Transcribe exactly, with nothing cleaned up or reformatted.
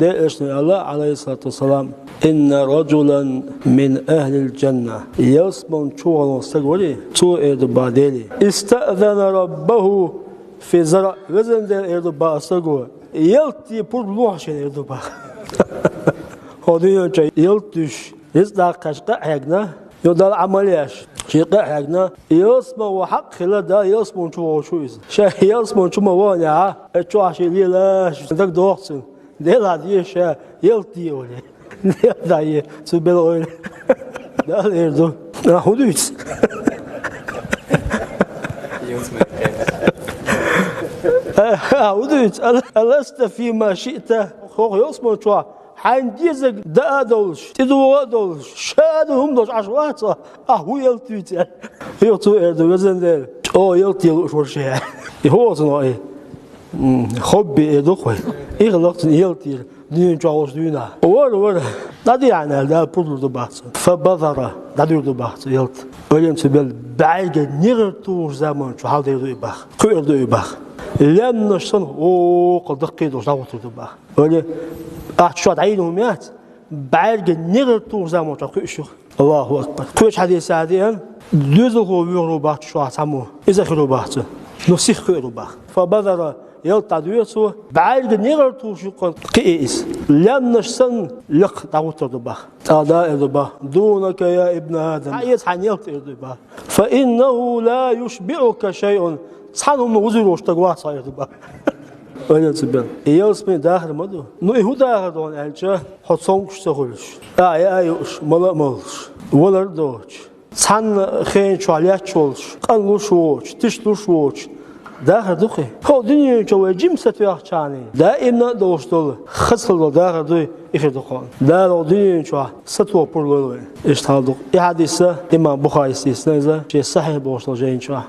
Дела Элчано аьлла, Ӏалайхиссалату вассалам: «Инна раджулан мин ахлил джанна». Ялсмала чу вахана стаг варий, цо эр ду бах Деле: «Истаъзана раббаху фи заръ». Везан Дела, эр ду бах, стага ялат де пурба лохьа шена, эр ду бах. Хьо дуьнен чу ялат дуьйш, рицкъ даккха къа хьегна, йо Далла Ӏамал еш, шен къа хьегна, ялсмала ваха хьакъ хилла, Дала ялсмала чу вохуш ву иза. Ша ялсмала чу ма ваханехь, а чохь шен лелаш, дагадогӀу цунна. Дела дӀае ша, ялат де олий. Дела дӀае, цу бела ойла. Дала эр ду: «А хӀун дуьйцу?» «А хӀун дуьйцу? Ал-, аласта фима шиъта?» Хьо ялсмала чохь хьайна дезарг даа а долуш, тӀедогӀа а долуш, ша а ду хӀума долуш Ӏаш вац хьо, ахь хӀун ялат дуьйцу аьлла. Юха цо эр ду: «Везан Дела, чӀогӀа ялат де лууш вара ша». И хӀун олу цунах и? М, хобби эр ду-кх вай. И хилла-кх цунна ялат дийр дуьнен чохь волчу дуьйна. Вара, вара. ДӀадехьа аьлла, Дала пурба лур ду бах цунна. Фа базара, дӀадуьйр ду бах цо ялат. Ойла ю, цу бел бӀаьрган негӀар тухуш заманчохь хьалдер ду и бах. Кхуьур ду и бах. Лаьмнаш санна, окхал даккхий долуш дӀагӀуттур ду бах. Ойла ю, ахь чохь дӀайина хӀума яц, бӀаьрган негӀар тухуш заманчохь кхуьуш ю-кх. Аллаху акбар. Кхечу хьадисехь деана, доьзалхо воьхур ву бах чохь цхьаммо. Иза хир ву бах цо. Ну, сиха кхуьур ву бах. Фа базара, ялат дӀадуьйху цо, бӀаьрган негӀар тухуш юккъехь кхиий иза. Лаьмнаш санна, лекха дӀагӀуттур ду бах. ТӀаккха Дала эр ду бах: «Дунака я ибна Адам». Хьан эца хьайн ялат, эр ду бах. «Фа иннаху ла юшбиъука шайъун». Цхьана хӀуманах вузур волуш стаг вац хьо, эр ду бах. Ойла ю, цу бен. И ялсамани дахар ма ду. Ну, и хӀун дахар ду хьуна аьлча, хьо цомгуш ца хуьлуш, а, яа а юуш, мала а молуш, валар а доцуш, цхьана хенан чохь лаьтташ волуш, къан луш воцуш, тиша луш воцуш, дахар ду-кх и. Хьо дуьнен чу вай жима сатоьхча а, даимна а долуш долу, хазахала долу дахар дуй, и хир ду-кх хьуна. Дала хьо дуьнен чохь сатоха пурба лойла вайна. Иштта хьал ду-кх. И хьадис а имам Бухарис дийцина иза шен Сахьихь бохуш долу жайна чохь.